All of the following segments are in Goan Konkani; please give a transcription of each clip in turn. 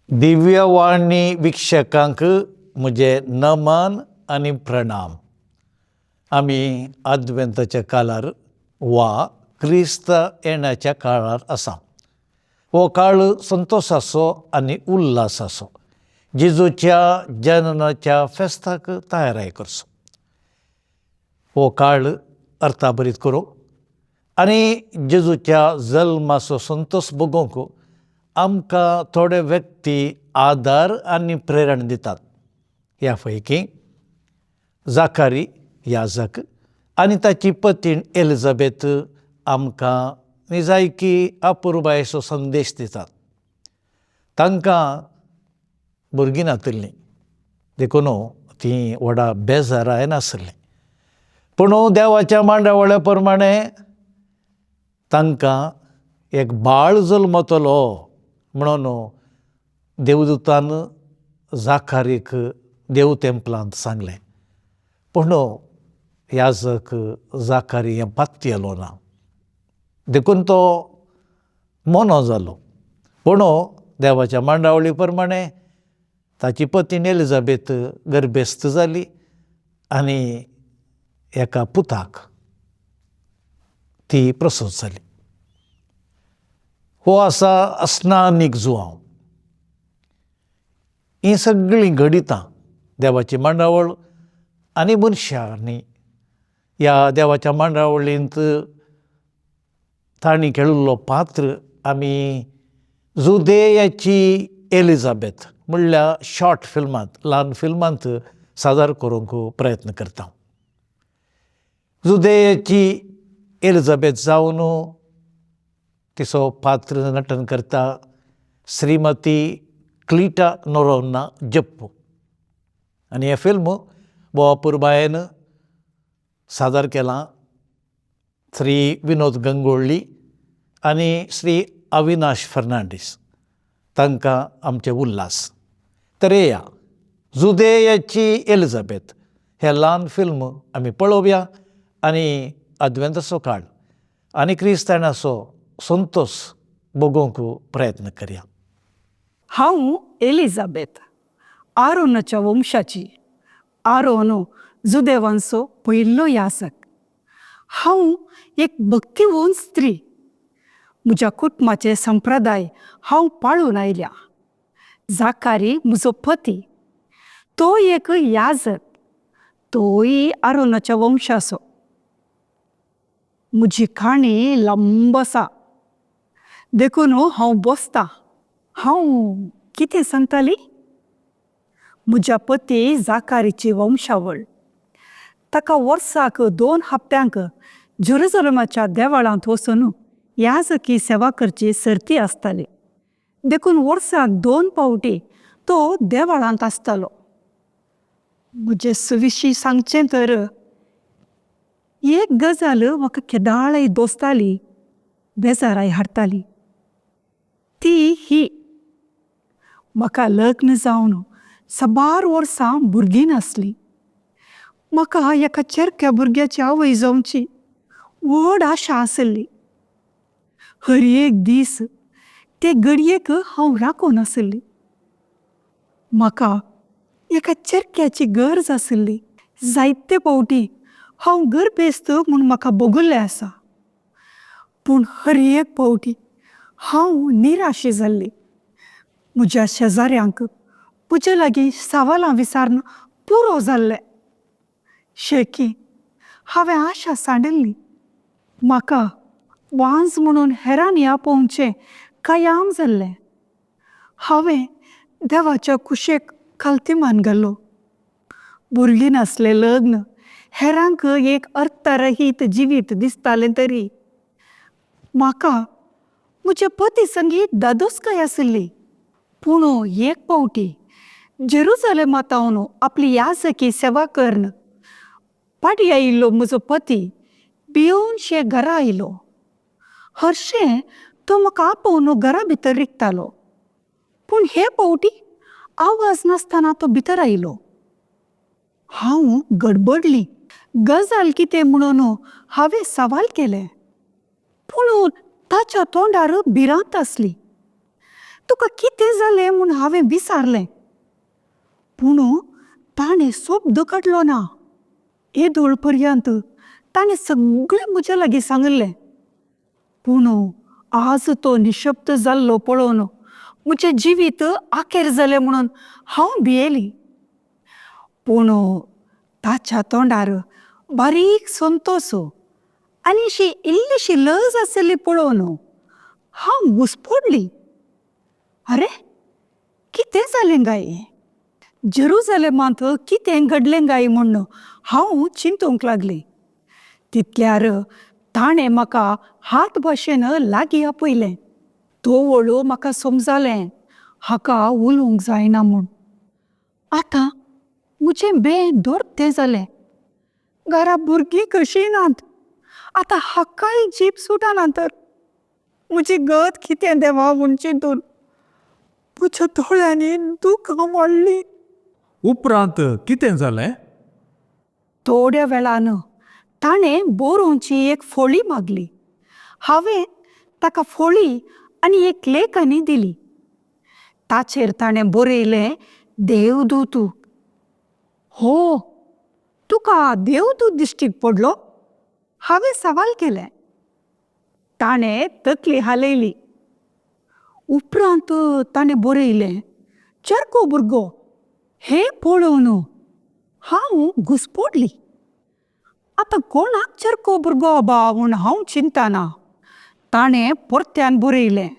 दिव्यवाणी विक्षकांक म्हजें नमन आनी प्रणाम. आमी आदवेंताच्या काळार वा क्रिस्त येण्याच्या काळार आसा. हो काळ संतोशाचो आनी उल्हासाचो, जेजूच्या जननाच्या फेस्ताक तयाराय करचो. हो काळ अर्थाभरीत करूंक आनी जेजूच्या जल्माचो संतोश भोगोवंक आमकां थोडे व्यक्ती आदार आनी प्रेरण दितात. ह्या पैकी जाकारी याजक आनी ताची पतीण एलिझाबेथ आमकां निजायकी अपुरबायेचो संदेश दितात. तांकां भुरगीं नातिल्लीं देखून तीं व्हडा बेजाराय नासलीं, पूण देवाच्या मांडावळ्या प्रमाणे तांकां एक बाळ जल्मतलो म्हणून देवदूतान जाकारीक देव तेंपलांत सांगलें. पूण याजक जाकारी हें पातयेलो ना, देखून तो मोनो जालो. पूण देवाच्या मांडावळी प्रमाणे ताची पतीण एलिझाबेथ गर्भेस्त जाली आनी एका पुताक ती प्रसूत जाली. हो आसा अस्नानीक जुवांव. हीं सगळीं घडितां देवाची मांडावळ आनी मनशांनी ह्या देवाच्या मांडावळींत तांणी खेळिल्लो पात्र आमी जुदेयाची एलिझाबेथ म्हणल्यार शॉर्ट फिल्मांत, ल्हान फिल्मांत सादर करूंक प्रयत्न करता. जुदेयाची एलिझाबेथ जावन तिचो पात्र नटन करता श्रीमती क्लिटा नोरोन्ना जप्पू. आनी हें फिल्म भोव अपुरबायेन सादर केलां श्री विनोद गंगोळ्ळी आनी श्री अविनाश फर्नांडीस. तांकां आमचे उल्हास. तर येया जुदेयाची एलिझाबेथ हें ल्हान फिल्म आमी पळोवया आनी आदवेंताचो काळ आनी क्रिस्ताणाचो संतोश भोगोवंक प्रयत्न करया. हांव एलिझाबेथ, आरोनाच्या वंशाची. आरोन जुदेवांचो पयलो याजक. हांव एक भक्तिवंत स्त्री. म्हज्या कुटुंबाचे संप्रदाय हांव पाळून आयल्या. जाकारी म्हजो पती, तो एक याजक, तोय आरोनाच्या वंशाचो. म्हजी काणी लांब आसा, देखून हांव बसतां. हांव कितें सांगताली? म्हज्या पती जाकारीची वंशावळ. ताका वर्साक 2 हप्त्यांक जेरुजलमाच्या देवळांत वचून याजकी सेवा करची सर्ती आसताली, देखून वर्साक 2 फावटी तो देवळांत आसतालो. म्हजे विशीं सांगचें तर एक गजाल म्हाका केदाळय दोसताली, बेजाराय हाडटाली, ती ही. म्हाका लग्न जावन साबार वर्सां भुरगीं नासलीं. म्हाका एका चेरक्या भुरग्याची आवय जावची व्हड आशा आसली. हर एक दीस ते घडयेक हांव राखून आसली. म्हाका एका चेरक्याची गरज आसली. जायते फावटी हांव गर्भेस्त म्हूण म्हाका भोगल्लें आसा, पूण हर एक फावटी हांव निराशी जाल्ली. म्हज्या शेजाऱ्यांक म्हजे लागीं सवालां विचारून पुरो जाल्लें. शेकी हांवें आशा सांडिल्ली. म्हाका वांज म्हणून हेरांनी आपोवचें कायाम जाल्लें. हांवें देवाच्या कुशेक खालतीमान घालो. भुरगीं नासलें लग्न हेरांक एक अर्थरहीत जिवीत दिसतालें तरी म्हाका म्हज्या पती संगीत दादोसकाय आसली. पूण एक फावटी जेरुजलेमांत आपली याजकी सेवा करून फाटीं आयिल्लो म्हजो पती भियोनशे घरा आयलो. हरशें तो म्हाका आपोवन घरा भितर रिगतालो, पूण हे फावटी आवाज नासतना तो भितर आयलो. हांव गडबडली. गजाल कितें म्हणून हांवें सवाल केलें, पूण ताच्या तोंडार भिरांत आसली. तुका कितें जालें म्हूण हांवें विचारलें. पूण ताणें शब्द काडलो ना. येदोळ पर्यंत ताणें सगळें म्हज्या लागीं सांगिल्लें. पूण आज तो निशब्द जाल्लो पळोवन म्हजें जिवीत आखेर जालें म्हणून हांव भियेली. पूण ताच्या तोंडार बारीक संतोश आनी अशी इल्लीशी लज आशिल्ली पळोवन हांव घुस्पडली. आरे, कितें जालें काय? जेरुजलेमांत कितें घडलें काय म्हूण हांव चिंतूंक लागली. तितल्यार ताणें म्हाका हात भाशेन लागीं आपयलें. तवळ म्हाका समजलें हाका उलोवंक जायना म्हूण. आतां म्हजें बें दोर्तें जालें. घरा भुरगीं कशीं नात. आतां हाकाय जीब सुटना तर. म्हजी गत कितें देवा म्हूण चिंतून म्हज्या दोळ्यांनी दुकां वाडलीं. उपरांत कितें जालें? थोड्या वेळान ताणें बरोवची एक फोळी मागली. हांवें ताका फोळी आनी एक लेखणी दिली. ताचेर ताणें बरयलें, देवदूत. हो, तुका देवदूत दिश्टीक पडलो? हांवें सवाल केलें. ताणें तकली हालयली. उपरांत ताणें बरयलें, चरको भुरगो. हें पळोवन हांव घुस्पडली. आतां कोणाक चरको भुरगो बा म्हूण हांव चिंतना ताणें परत्यान बरयलें,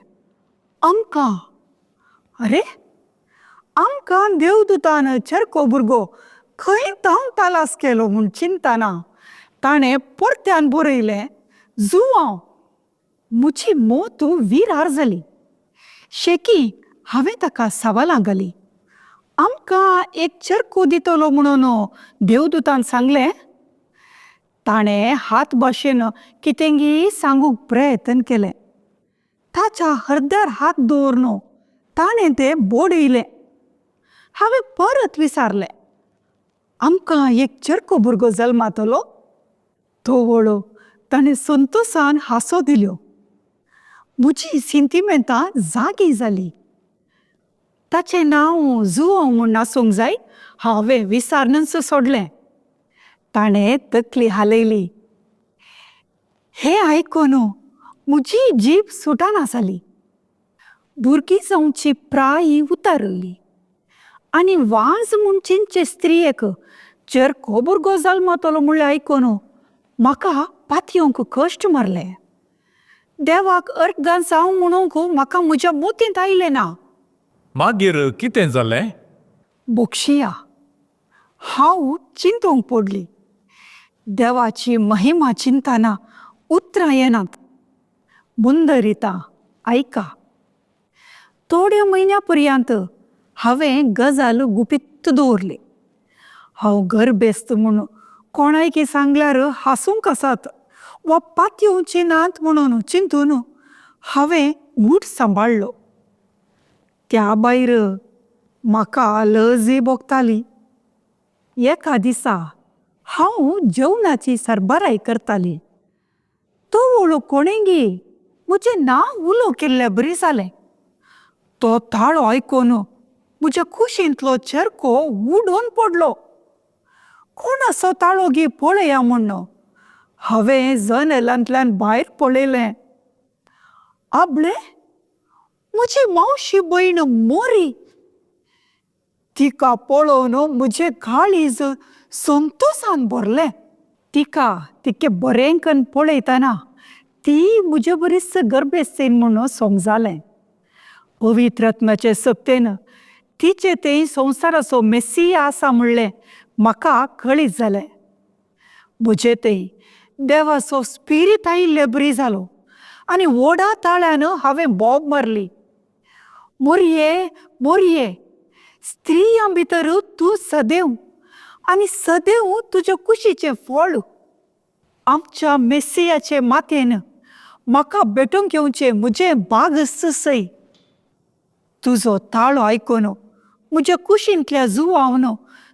आमकां. आरे, आमकां देवदूतान चरको भुरगो खंय तावन तालास केलो म्हूण चिंतना ताणें परत्यान बरयलें, जुवांव. म्हजी मोत विरार जाली. शेकी हांवें ताका सवालां घालीं. आमकां एक चरको दितलो म्हणून देवदूतान सांगलें. ताणें हात भाशेन कितेंगी सांगूंक प्रयत्न केलें. ताच्या हरद्यार हात दवरून ताणें तें बोडयलें. हांवें परत विचारलें, आमकां एक चरको भुरगो जल्मातलो? तवळ ताणें संतोशान हांसो दिल्यो. म्हजी सिंतिमेंतां जागी जाली. ताचें नांव जुवांव म्हूण आसूंक जाय हांवें विचारनच सोडलें. ताणें तकली हालयली. हें आयकून म्हजी जीब सुटना जाली. भुरगीं जावची प्राय उतारली आनी वाज म्हूण चिंतचे स्त्रियेक चरको भुरगो जल्मतलो म्हणलें आयकून म्हाका पातयेवंक कश्ट मारले. देवाक अर्गां जावं म्हणूंक म्हाका म्हज्या मोतींत आयलें ना. मागीर कितें जालें? बक्षिया, हांव चिंतूंक पडली. देवाची महिमा चिंतना उतरां येनात. मुंदरिता आयका. थोड्या म्हयन्या पर्यंत हांवें गजाल गुपीत दवरली. हांव गर्भेस्त म्हूण कोणायकी सांगल्यार हांसूंक आसात वा पातयेवची नात म्हणून चिंतून हांवें गूट सांबाळ्ळो. त्या भायर म्हाका लजय भोगताली. एका दिसा हांव जेवणाची सरबराय करताली. तवळ कोणेंगी म्हजें नांव उलो केल्ले बरी जालें. तो ताळो आयकून म्हज्या कुशींतलो चरको उडून पडलो. कोण आसो ताळो गी पळया म्हूण हांवें जनेलांतल्यान भायर पळयलें. आबळे, म्हजी मावशी भयण मोरी. तिका पळोवन म्हजें काळीज संतोशान भरलें. तिका तितकें बरें कन्न पळयतना ती म्हजे बरीच गर्भेस्तीन म्हूण समजालें. पवित्र आत्म्याचे सक्तेन तिचे तें संवसाराचो मेसिया आसा म्हणलें म्हाका कळीत जालें. म्हजे थंय देवाचो स्पिरीत आयिल्ले बरी जालो आनी व्हडा ताळ्यान हांवें बोब मारली, मोरये, मोरये, स्त्रियां भितर तूं सदैव आनी सदैव तुज्या कुशीचें फळ. आमच्या मेसियाचे मातेन म्हाका भेटूंक येवचें म्हजें भागच सय. तुजो ताळो आयकून म्हज्या कुशींतल्या जुवावन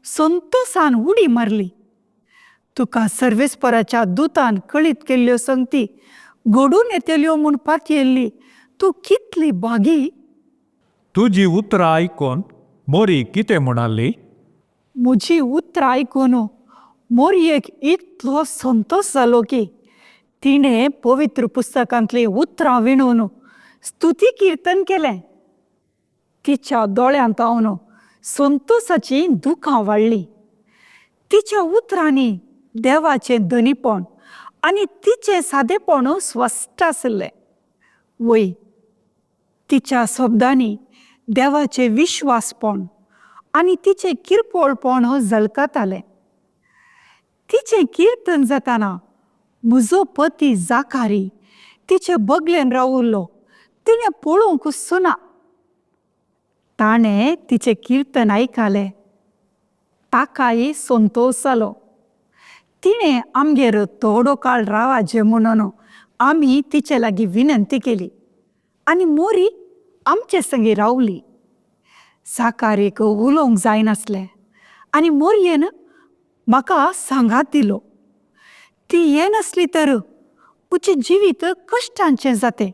संतोशान उडी मारली. तुका सर्वेस्पराच्या दुतान कळीत केल्ल्यो संगती घडून येतल्यो म्हूण पातयेल्ली तूं कितली भागी. तुजी उतरां आयकून मोरी कितें म्हणाली? म्हजी उतरां आयकून मोरयेक इतलो संतोश जालो की तिणें पवित्र पुस्तकांतलीं उतरां विणून स्तुती किर्तन केलें. तिच्या दोळ्यांत हांव संतोशाचीं दुकां वाडलीं. तिच्या उतरांनी देवाचें धनीपण आनी तिचें सादेपण स्पश्ट आशिल्लें. वय, तिच्या शब्दांनी देवाचें विश्वासपण आनी तिचें किरपोळपण झलकतालें. तिचें किर्तन जाताना म्हजो पती जाकारी तिचे बगलेन राविल्लो तिणें पळोवंकच ना. ताणें तिचें किर्तन आयकलें. ताकाय संतोश जालो. तिणें आमगेर थोडो काळ रावाचें म्हणून आमी तिचे लागीं विनंती केली आनी मोरी आमचे संगी रावली. साकारीक उलोवंक जायनासलें आनी मोरयेन म्हाका सांगात दिलो. ती येनासली तर म्हजें जिवीत कश्टांचें जातें.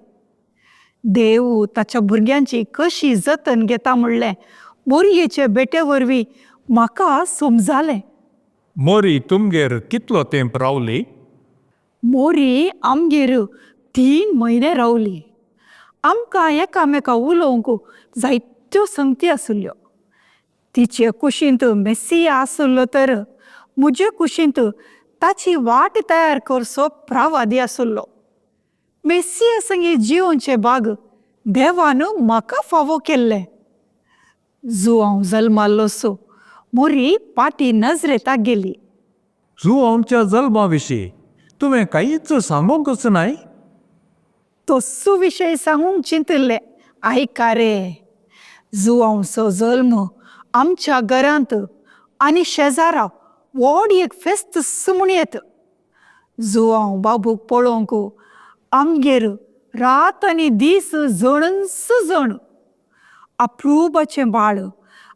देव ताच्या भुरग्यांची कशी जतन घेता म्हणलें मोरयेचे बेटे वरवीं म्हाका समजालें. मोरी तुमगेर कितलो तेंप रावली? मोरी आमगेर 3 म्हयने रावली. आमकां एकामेका उलोवंक जायत्यो संगती आशिल्ल्यो. तिचे कुशींत मेस्सिया आशिल्लो तर म्हजे कुशींत ताची वाट तयार करचो प्रावादी आशिल्लो. मेस्सिया संगी जिवनचे बाग देवान म्हाका फावो केल्लें. जुआंव जल्माल्लो सो मोरी पाटी नजरेताक गेली. जुआंवच्या जल्मा विशीं तुवें कांयच सांगूंकच नाय? तस्सो विशय सांगूंक चिंतिल्लें. आयका रे, जुआंवचो जल्म आमच्या घरांत आनी शेजारा व्हड एक फेस्त म्हूण येत. जुआंव बाबूक पळोवंक आमगेर रात आनी दीस जणच जण. अप्रुपाचें बाळ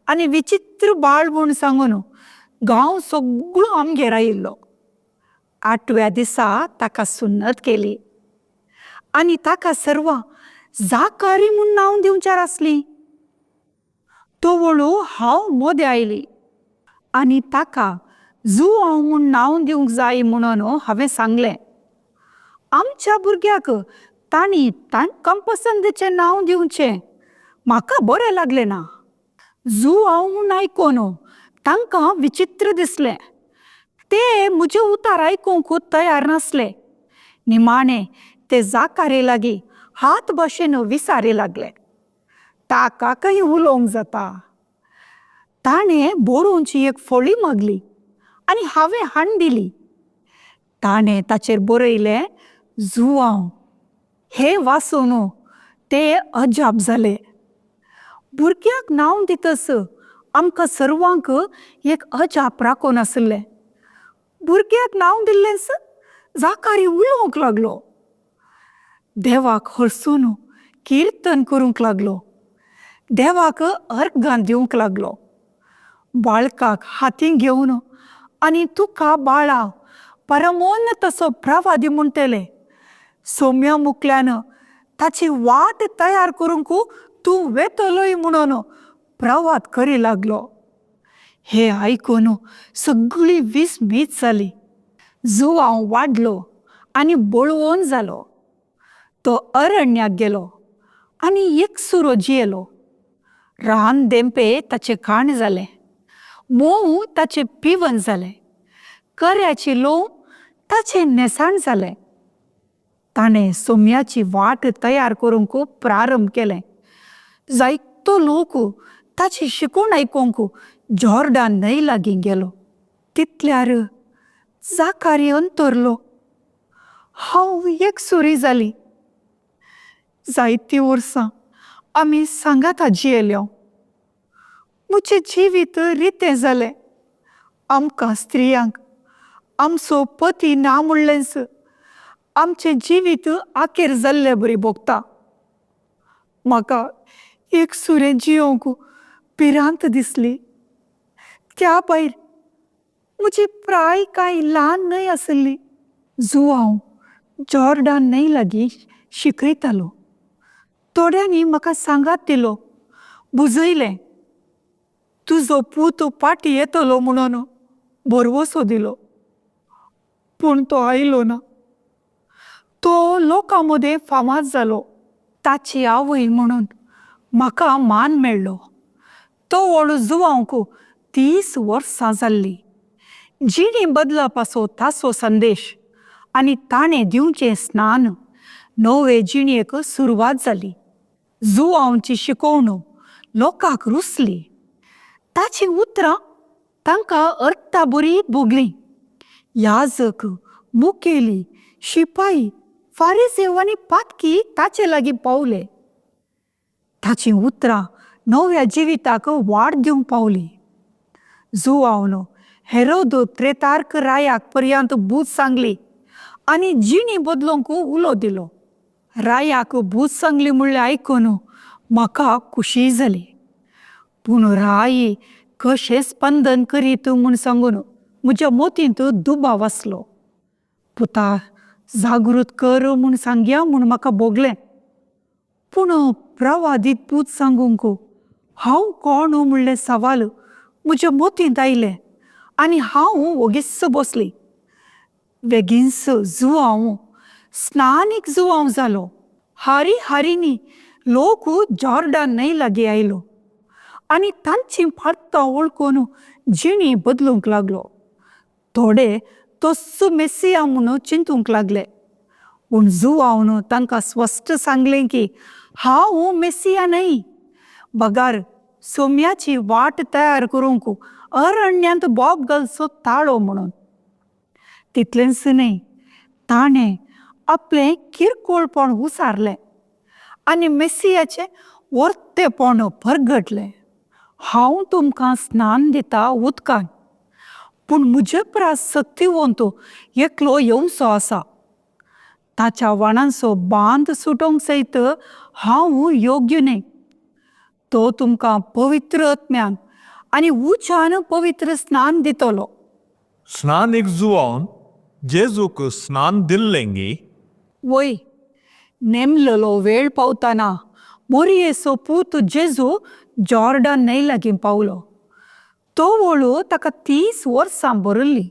आनी विचित्र बाळ म्हूण सांगून गांव सगळो आमगेर आयिल्लो. 8व्या दिसा ताका सुन्नत केली आनी ताका सर्वां जाकारी म्हूण नांव दिवच्यार आसली. तो वळू हांव मोदें आयली आनी ताका जुआंव म्हूण नांव दिवंक जाय म्हणून हांवें सांगलें. आमच्या भुरग्याक तांणी तांकां पसंदीचें नांव दिवचें म्हाका बरें लागलें ना. जुआंव म्हूण आयकून तांकां विचित्र दिसलें. ते म्हजें उतार आयकूंक तयार नासले. निमाणें ते जाकारे लागीं हात भाशेन विसारी लागले. ताका खंय उलोवंक जाता. ताणें बरोवची एक फळी मागली आनी हांवें हाडून दिली. ताणें ताचेर बरयलें जुआंव. हें वाचून ते अजाप जाले. भुरग्याक नांव दितस आमकां सर्वांक एक अजाप राखून आशिल्लें. भुरग्याक नांव दिल्लेंच जाकारी उलोवंक लागलो. देवाक हरसून किर्तन करूंक लागलो. देवाक अर्गां दिवंक लागलो. बाळकाक हातीं घेवन आनी तुका बाळा परमोन्न तसो प्रवादी म्हणटले. सोम्या मुकल्यान ताची वाट तयार करूंक तूं वेतलोय म्हणून प्रवाद करी लागलो. हें आयकून सगळी विस्मीत जाली. जुआंव वाडलो आनी बळवंत जालो. तो अरण्याक गेलो आनी एकसुरो जियेलो. रान देंपे ताचें खाण जालें. मोव ताचें पिवन जालें. कऱ्याची लोव ताचें न्हेसाण जालें. ताणें सोम्याची वाट तयार करूंक प्रारंभ केलें. जायतो लोक ताची शिकवण आयकूंक जॉर्डन न्हंय लागीं गेलो. तितल्यार जाकारी अंतरलो. हांव एकसुरी जाली. जायतीं वर्सां आमी सांगाता जियेल्यो. म्हजें जिवीत रितें जालें. आमकां स्त्रियांक आमचो पती ना म्हणलेंच आमचें जिवीत आखेर जाल्ले बरी भोगता. म्हाका एकसुरें जियोवंक भिरांत दिसली. त्या भायर म्हजी प्राय कांय ल्हान न्हय आशिल्ली. जुआंव जॉर्डन न्हंय लागीं शिकयतालो. थोड्यांनी म्हाका सांगात दिलो. बुजयलें. तुजो पूत पाटी येतलो म्हणून भरवसो दिलो, पूण तो आयलो ना. तो लोकां मदें फामाद जालो. ताची आवय म्हणून म्हाका मान मेळ्ळो. तो व्हड जुवांक 30 वर्सां जाल्लीं. जिणी बदलपाचो ताचो संदेश आनी ताणें दिवचें स्नान नवे जिणेक सुरवात जाली. जुवांची शिकवण लोकांक रुचली. ताचीं उतरां तांकां अर्थाबरी भोगलीं. याजक, मुखेली, शिपाई, फारिजेव आनी पातकी ताचे लागीं पावले. ताचीं उतरां नव्या जिविताक वाड दिवंक पावली. जुवावन हेरोद त्रेतार्क रायाक पर्यंत भूत सांगली आनी जिणी बदलूंक उलो दिलो. रायाक भूत सांगली म्हणलें आयकून म्हाका खुशी जाली. पूण राय कशें स्पंदन करीत म्हूण सांगून म्हज्या मोतींत दुबाव आसलो. पुता जागृत कर म्हूण सांगया म्हूण म्हाका भोगलें. पूण प्रवादीत पूत सांगूंक हांव कोण म्हणलें सवाल म्हज्या मोतींत आयलें आनी हांव वोगीच बसली. बेगीनच जुवांव स्नानीक जुवांव जालो. हारी हारीनी लोक जॉर्डन न्हंय लागीं आयलो आनी तांची पार्तां वळखून जिणी बदलूंक लागलो. थोडे तोच मेसिया म्हणून चिंतूंक लागले, पूण जुवावन तांकां स्पश्ट सांगलें की हांव मेसिया न्हय, बगार सोम्याची वाट तयार करूंक अरण्यांत बोब घालचो ताळो म्हणून. तितलेंच न्हय, ताणें आपलें किरकोळपण उसारलें आनी मेसियाचें वर्तेपण परगटलें. हांव तुमकां स्नान दिता उदकान, पूण म्हजे परस सक्तिवंत एकलो येवचो आसा. ताच्या वाणांचो बांद सुटोवंक सयत हांव योग्य न्हय. तो तुमकां पवित्र आत्म्यान आनी उच्यान पवित्र स्नान दितलो. स्नानीक जुवान जेजूक स्नान दिल्लेंगी? वय, नेमलेलो वेळ पावतना मोरयेचो पूत जेजू जॉर्डन न्हंय लागीं पावलो. तो वळू ताका 30 वर्सां भरिल्लीं.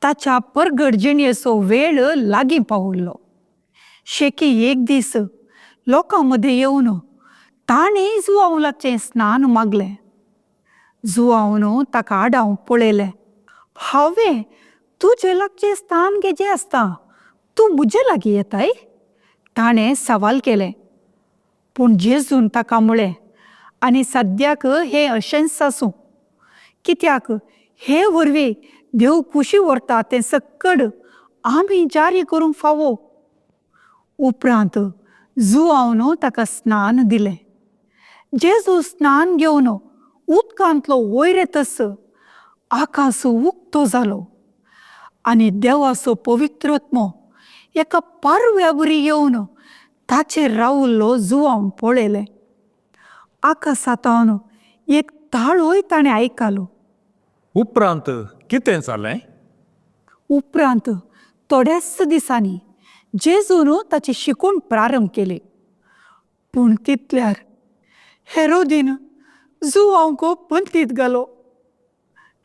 ताच्या परगट जिणेचो वेळ लागीं पाविल्लो. शेकी एक दीस लोकां मदें येवन ताणें जुवांव लागचें स्नान मागलें. जुवावन ताका आडावंक पळयलें. हांवें तुजें लागचें स्थान घेजें आसता, तूं म्हजे लागीं येताय? ताणें सवाल केलें. पूण जेजून ताका म्हळें, आनी सद्याक हें अशेंच आसूं, कित्याक हे वरवीं देव खुशी व्हरता तें सक्कड आमी जारी करूंक फावो. उपरांत जुवावन ताका स्नान दिलें. जेजू स्नान घेवन उदकांतलो वयर येतच आकाश उक्तो जालो आनी देवाचो पवित्र आत्मो एका पारव्या बरी येवन ताचेर रावल्लो जुवांव पळयलें. आकाशांत एक ताळोय ताणें आयकलो. उपरांत कितें जालें? उपरांत थोड्याच दिसांनी जेजून ताची शिकूण प्रारंभ केली. पूण तितल्यार हेरोदीन जुवांक पंथीत घालो.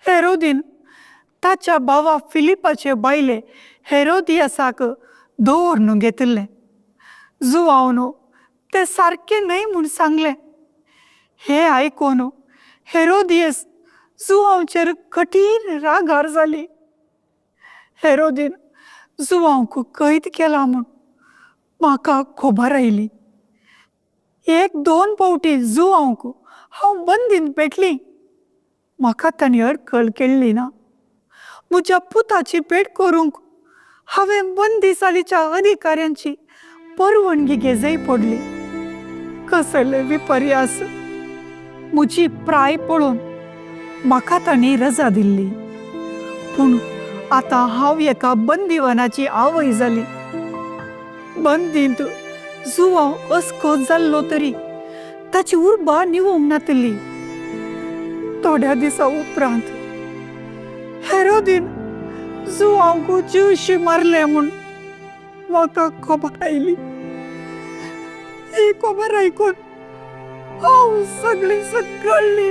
हेरोदीन ताच्या भावा फिलिपाचे बायले हेरोदियासाक दवरून घेतिल्लें. जुवावन तें सारकें न्हय म्हूण सांगलें. हें आयकून हेरोदियस जुवांचेर कठीण रागार जाली. हेरोदीन जुवांक कैद केला म्हूण म्हाका खबर आयली. 1-2 फावटी जुवांक हांव बंदीन पेटली. म्हाका तांणी अडखळ केल्ली ना. म्हज्या पुताची भेट करूंक हांवें बंदी सालीच्या अधिकाऱ्यांची परवानगी घेजय पडली. कसले विपर्यास! म्हजी प्राय पळोवन म्हाका तांणी रजा दिल्ली. पूण आतां हांव एका बंदिवानाची आवय जाली. बंदींत जुवांव अस्कोत जाल्लो तरी ताची उर्बा निवोंक नातिल्ली. थोड्या दिसां उपरांत हेरोदीन जुवांक जिवशी मारलें म्हूण म्हाका खबर आयली. ही खबर आयकून हांव सगळी सगळी.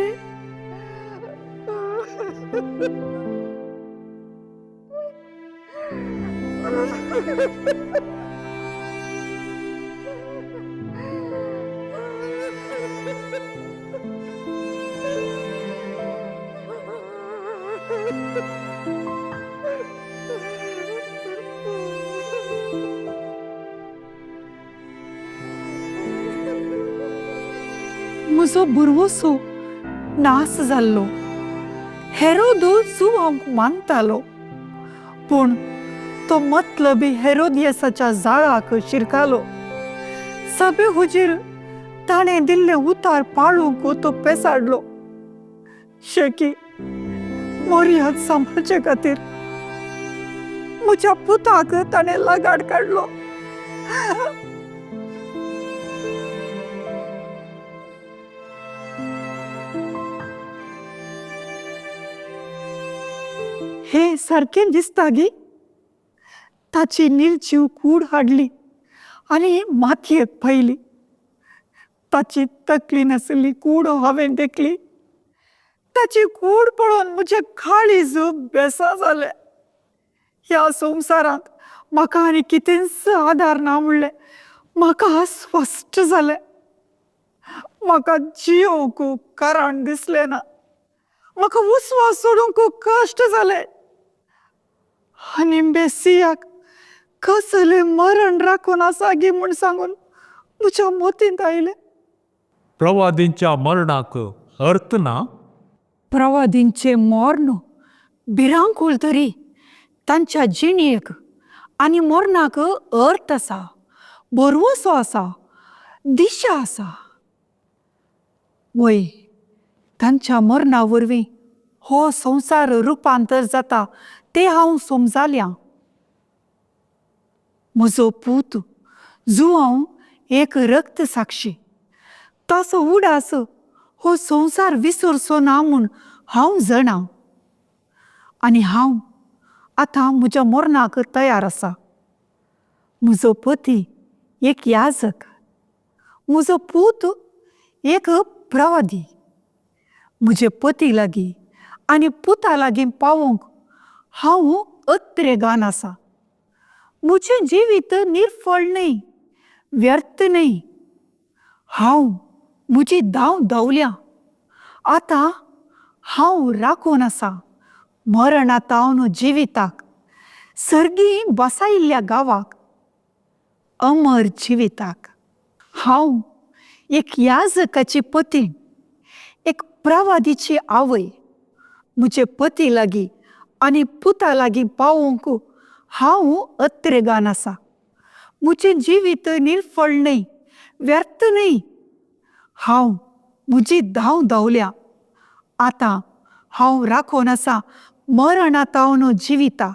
म्हजो भरवंसो नास जाल्लो. हेरोद जुवांक मानतालो, पूण तो मतलबी हेरोदियसाच्या जाळाक शिरकालो. सभे हुजीर ताणें दिल्लें उतार पाळूंक तो पेसाडलो. शेकी मोरयाद सांबाळचे खातीर म्हज्या पुताक ताणें लगाड काडलो. हें सारकें दिसता गी? ताची निर्जीव कूड हाडली आनी मातयेक पयली. ताची तकली नाशिल्ली कूड हांवें देखली. ताची कूड पळोवन म्हजें काळीज बेसां जालें. ह्या संवसारांत म्हाका आनी कितेंच आदार ना म्हणलें म्हाका स्पश्ट जालें. म्हाका जियोवंक कारण दिसलें ना. म्हाका उस्वास सोडूंक कश्ट जाले. आनी बेसियाक कसलें मरण राखून आसा गी म्हूण सांगून म्हज्या मतींत आयलें. प्रवादींच्या मरणाक अर्थ ना? प्रवादींचें मर्ण भिरांकूळ तरी तांच्या जिणेक आनी मरणाक अर्थ आसा, भरवंसो आसा, दिशा आसा. वय, तांच्या मरणा वरवीं हो संवसार रुपांतर जाता तें हांव समजाल्या. म्हजो पूत जुवांव एक रक्त साक्षी. ताचो उडास हो संवसार विसरचो ना म्हूण हांव जाणा. आनी हांव आतां म्हज्या मरणाक तयार आसा. म्हजो पती एक याजक, म्हजो पूत एक प्रवादी. म्हजे पती लागीं आनी पुता लागीं पावोवंक हांव अत्रेगान आसा. म्हजें जिवीत निर्फळ न्हय, व्यर्थ न्हय. हांव म्हजी धांव धांवल्या. आतां हांव राखून आसा मरणा तावन जिविताक, सर्गी बसायिल्ल्या गांवाक, अमर जिविताक. हांव एक याजकाची पती, एक प्रवादीची आवय. म्हजे पती लागीं आनी पुता लागीं पावोवंक हांव अत्रेगान आसा. म्हजें जिवीत निर्फळ न्हय, व्यर्थ न्हय. हांव म्हजी धांव धांवल्या. आतां हांव राखून आसा मरणा तावन जिविता,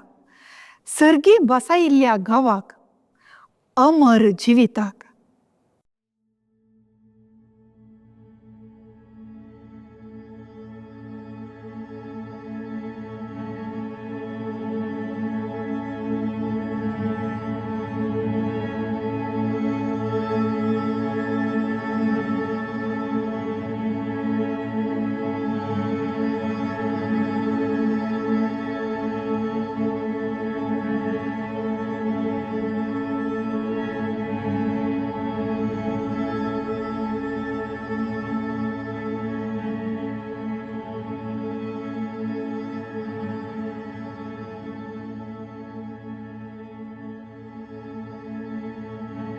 सर्गी बसायिल्ल्या गांवाक, अमर जिविताक.